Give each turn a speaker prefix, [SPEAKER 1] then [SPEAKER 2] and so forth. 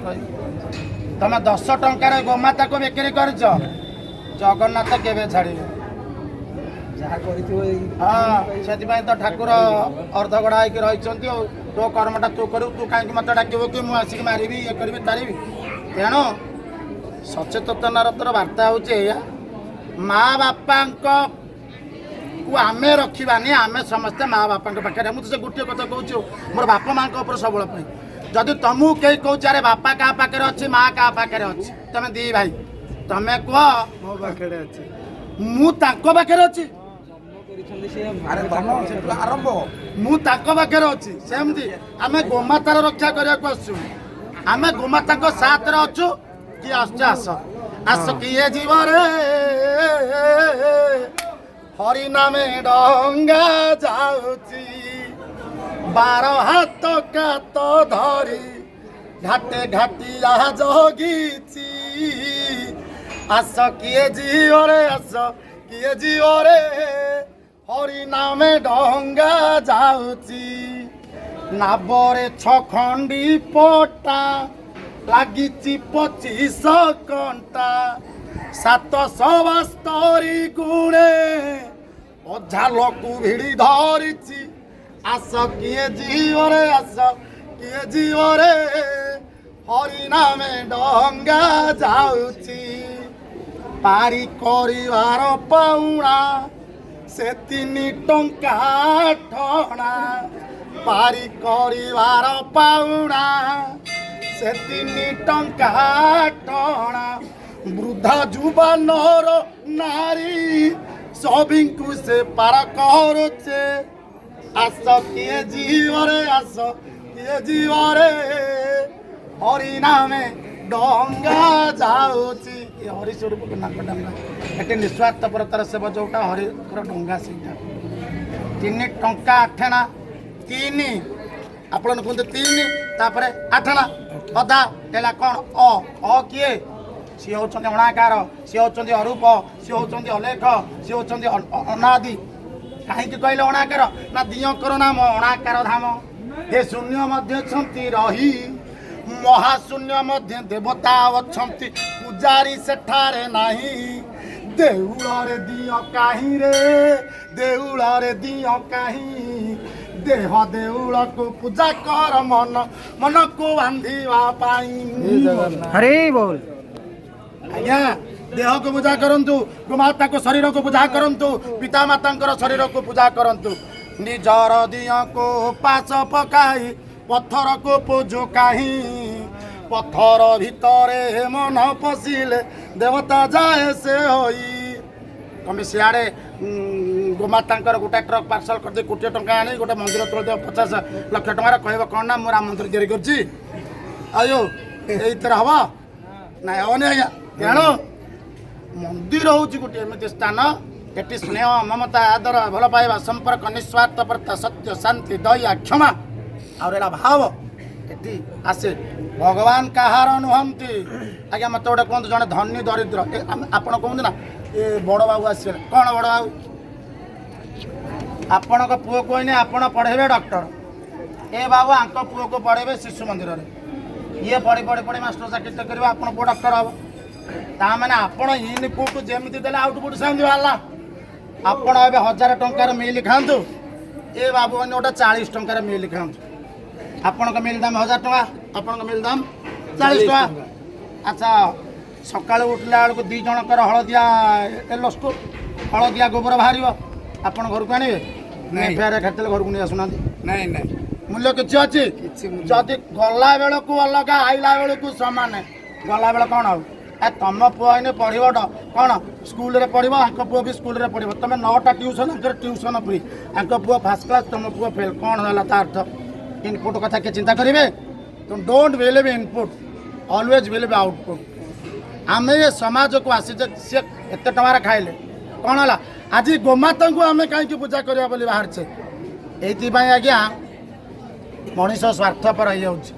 [SPEAKER 1] କହିବି? ତମେ 10 ଟଙ୍କାରେ ଗୋମାତାକୁ ବିକ୍ରି କରିଛ, ଜଗନ୍ନାଥ କେବେ ଛାଡ଼ିବେ?
[SPEAKER 2] ଯାହା କରିଥିବ ଏଇ।
[SPEAKER 1] ହଁ, ସେଥିପାଇଁ ତ ଠାକୁର ଅର୍ଦ୍ଧଗଡ଼ା ହେଇକି ରହିଛନ୍ତି। ଆଉ ତୋ କର୍ମଟା ତୁ କରିବୁ, ତୁ କାହିଁକି ମୋତେ ଡାକିବୁ କି ମୁଁ ଆସିକି ମାରିବି, ଇଏ କରିବି, ତାରିବି? ତେଣୁ ସଚେତନତାର ବାର୍ତ୍ତା ହେଉଛି ଏଇଆ, ମା ବାପାଙ୍କ କୁ ଆମେ ରଖିବାନି। ଆମେ ସମସ୍ତେ ମା ବାପାଙ୍କ ପାଖରେ। ମୁଁ ତ ସେ ଗୋଟିଏ କଥା କହୁଛି, ମୋର ବାପା ମାଙ୍କ ଉପରେ ସବୁବେଳେ ପାଇଁ। ଯଦି ତମକୁ କେହି କହୁଛି, ଆରେ ବାପା କାହା ପାଖରେ ଅଛି, ମା କାହା ପାଖରେ ଅଛି, ତମେ ଦି ଭାଇ ତମେ କୁହ।
[SPEAKER 2] ମୋ ପାଖରେ ଅଛି।
[SPEAKER 1] ମୁଁ ତାଙ୍କ ପାଖରେ ଅଛି।
[SPEAKER 2] ଜନ୍ମ କରିଛନ୍ତି ସେ।
[SPEAKER 3] ଆରେ ଧନ ସେଠୁ ଆରମ୍ଭ।
[SPEAKER 1] ମୁଁ ତାଙ୍କ ପାଖରେ ଅଛି। ସେମିତି ଆମେ ଗୋମାତାର ରକ୍ଷା କରିବାକୁ ଆସୁଛୁ। ଆମେ ଗୋମାତାଙ୍କ ସାଥରେ ଅଛୁ। କିଏ ଆସୁଛ, ଆସ ଆସ, କିଏ ଯିବରେ? ହରି ନାମେ ଡଙ୍ଗା ଯାଉଛି, 12 ହାତ କାତ ଧରି ଘାଟେ ଘାଟିଆ ଜଗିଛି। ଆସ କିଏ ଯିବରେ, ଆସ କିଏ ଯିବରେ? ହରି ନାମେ ଡଙ୍ଗା ଯାଉଛି। ନାବରେ ଛଖଣ୍ଡି ପଟା ଲାଗିଛି, 25 କଣ୍ଟା, 772 ଗୁଣେ ଅଝାଲକୁ ଭିଡ଼ି ଧରିଛି। ଆସ କିଏ ଯିବରେ, ଆସ କିଏ ଯିବରେ? ହରି ନାମେ ଡଙ୍ଗା ଯାଉଛି। ପାରି କରିବାର ପାଉଣା ସେ 3 ଟଙ୍କା ଠଣା। ପାରି କରିବାର ପାଉଣା ସେ 3 ଟଙ୍କା ଠଣା। ବୃଦ୍ଧା ଯୁବା ନର ନାରୀ ସଭିଙ୍କୁ ସେ ପାର କରୁଛେ। ଆସ କିଏ ଯିବରେ, ଆସ କିଏ ଯିବରେ? ହରି ନାମେ ଡଙ୍ଗା ଯାଉଛି। ଏ ହରି ସ୍ୱରୂପ ନାଙ୍କ ଡଙ୍ଗା। ଏଠି ନିସ୍ୱାର୍ଥପରତାର ସେବା ଯୋଉଟା, ହରିଙ୍କର ଡଙ୍ଗା ସେଇଟା। 3 ଟଙ୍କା ଆଠଣା। ତିନି ଆପଣ କୁହନ୍ତୁ, ତିନି ତାପରେ ଆଠଣା ଅଧା ହେଲା କ'ଣ? ଅ ଅ କିଏ? ସିଏ ହେଉଛନ୍ତି ଅଣାକାର, ସିଏ ହେଉଛନ୍ତି ଅରୂପ, ସିଏ ହେଉଛନ୍ତି ଅଲେଖ, ସିଏ ହେଉଛନ୍ତି ଅନାଦି। କାହିଁକି କହିଲେ ଅଣାକାର ନା, ଦିଅଙ୍କର ନାମ ଅଣାକାର ଧାମ। ହେ ଶୂନ୍ୟ ମଧ୍ୟ ଅଛନ୍ତି ରହି, ମହାଶୂନ୍ୟ ମଧ୍ୟ ଦେବତା ଅଛନ୍ତି, ପୂଜାରୀ ସେଠାରେ ନାହିଁ। ଦେଉଳରେ ଦିଅ କାହିଁ ରେ, ଦେଉଳରେ ଦିଅ କାହିଁ? ଦେହ ଦେଉଳକୁ ପୂଜା କର ମନ, ମନକୁ ବାନ୍ଧିବା ପାଇଁ।
[SPEAKER 2] ହରେ ବୋଲ।
[SPEAKER 1] ଆଜ୍ଞା, ଦେହକୁ ପୂଜା କରନ୍ତୁ, ଗୋମାତାଙ୍କ ଶରୀରକୁ ପୂଜା କରନ୍ତୁ, ପିତାମାତାଙ୍କର ଶରୀରକୁ ପୂଜା କରନ୍ତୁ। ନିଜର ଦିଅକୁ ପାଶ ପକାଇ ପଥରକୁ ପୂଜୁ କାହିଁ? ପଥର ଭିତରେ ମନ ପଶିଲେ ଦେବତା ଯାଏ ସେ ହୋଇ। ତମେ ସିଆଡ଼େ ଗୋମାତାଙ୍କର ଗୋଟେ ଟ୍ରକ୍ ପାର୍ସଲ କରିଦେଇ କୋଟିଏ ଟଙ୍କା ଆଣି ଗୋଟେ ମନ୍ଦିର ତୋଳି ଦେବ 50 ଲକ୍ଷ ଟଙ୍କାର, କହିବ କ'ଣ ନା ମୁଁ ରାମ ମନ୍ଦିର ତିଆରି କରିଛି। ଆୟୋ, ଏଇଥିରେ ହବ ନାଇଁ, ହବନି ଆଜ୍ଞା। ତେଣୁ ମନ୍ଦିର ହେଉଛି ଗୋଟିଏ ଏମିତି ସ୍ଥାନ, ଏଠି ସ୍ନେହ, ମମତା, ଆଦର, ଭଲ ପାଇବା, ସମ୍ପର୍କ, ନିସ୍ୱାର୍ଥପରତା, ସତ୍ୟ, ଶାନ୍ତି, ଦୟା, କ୍ଷମା ଆଉ ହେଲା ଭାବ ଏଠି ଆସେ। ଭଗବାନ କାହାର ନୁହନ୍ତି ଆଜ୍ଞା। ମୋତେ ଗୋଟେ କୁହନ୍ତୁ, ଜଣେ ଧନୀ ଦରିଦ୍ର ଆପଣ କୁହନ୍ତୁ ନା, ଏ ବଡ଼ ବାବୁ ଆସିଗଲେ କ'ଣ? ବଡ଼ ବାବୁ ଆପଣଙ୍କ ପୁଅକୁ କହିଲେ ଆପଣ ପଢ଼େଇବେ ଡକ୍ଟର, ଏ ବାବୁ ଆଙ୍କ ପୁଅକୁ ପଢ଼େଇବେ ଶିଶୁ ମନ୍ଦିରରେ। ଇଏ ପଢ଼ି ପଢ଼ି ପଢ଼ି ମାଷ୍ଟର ଚାକିରି କରିବ, ଆପଣ ପୁଅ ଡକ୍ଟର ହବ। ତା ମାନେ ଆପଣ ଇନପୁଟ୍ ଯେମିତି ଦେଲେ ଆଉଟପୁଟ୍ ସେମିତି ବାହାରିଲା। ଆପଣ ଏବେ 1000 ଟଙ୍କାର ମିଲ୍ ଖାଆନ୍ତୁ, ଏ ବାବୁ ମାନେ ଗୋଟେ 40 ଟଙ୍କାର ମିଲ୍ ଖାଆନ୍ତୁ। ଆପଣଙ୍କ ମିଲ୍ ଦାମ 1000 ଟଙ୍କା, ଆପଣଙ୍କ ମିଲ୍ ଦାମ 40 ଟଙ୍କା। ଆଚ୍ଛା, ସକାଳୁ ଉଠିଲା ବେଳକୁ ଦୁଇ ଜଣଙ୍କର ହଳଦିଆ ଏଲଷ୍ଟୁ, ହଳଦିଆ ଗୋବର ବାହାରିବ। ଆପଣ ଘରକୁ ଆଣିବେ?
[SPEAKER 3] ନାଇଁ।
[SPEAKER 1] ଫେରେ ଖାଇଥିଲେ ଘରକୁ ନେଇ ଆସୁନାହାନ୍ତି।
[SPEAKER 3] ନାଇଁ ନାଇଁ।
[SPEAKER 1] ମୂଲ୍ୟ କିଛି ଅଛି?
[SPEAKER 3] କିଛି ମୂଲ୍ୟ।
[SPEAKER 1] ଯଦି ଗଲା ବେଳକୁ ଅଲଗା, ଆଇଲା ବେଳକୁ ସମାନ, ଗଲା ବେଳ କ'ଣ ଆଉ? ଏ ତମ ପୁଅ ଏଇନେ ପଢ଼ିବ କ'ଣ ସ୍କୁଲରେ ପଢ଼ିବ, ଆଙ୍କ ପୁଅ ବି ସ୍କୁଲରେ ପଢ଼ିବ। ତମେ ନଅଟା ଟ୍ୟୁସନ୍, ଆଙ୍କର ଟ୍ୟୁସନ୍ ଫ୍ରି। ଆଙ୍କ ପୁଅ ଫାର୍ଷ୍ଟ କ୍ଲାସ୍, ତମ ପୁଅ ଫେଲ୍। କ'ଣ ହେଲା ତା ଅର୍ଥ? ଇନପୁଟ୍ କଥା କିଏ ଚିନ୍ତା କରିବେ? Don't believe input, always believe output. ଆମେ ଏ ସମାଜକୁ ଆସିଛେ। ସିଏ ଏତେ ଟଙ୍କାରେ ଖାଇଲେ କ'ଣ ହେଲା? ଆଜି ଗୋମାତାଙ୍କୁ ଆମେ କାହିଁକି ପୂଜା କରିବା ବୋଲି ବାହାରିଛେ? ଏଇଥିପାଇଁ ଆଜ୍ଞା, ମଣିଷ ସ୍ୱାର୍ଥପର ହେଇଯାଉଛି।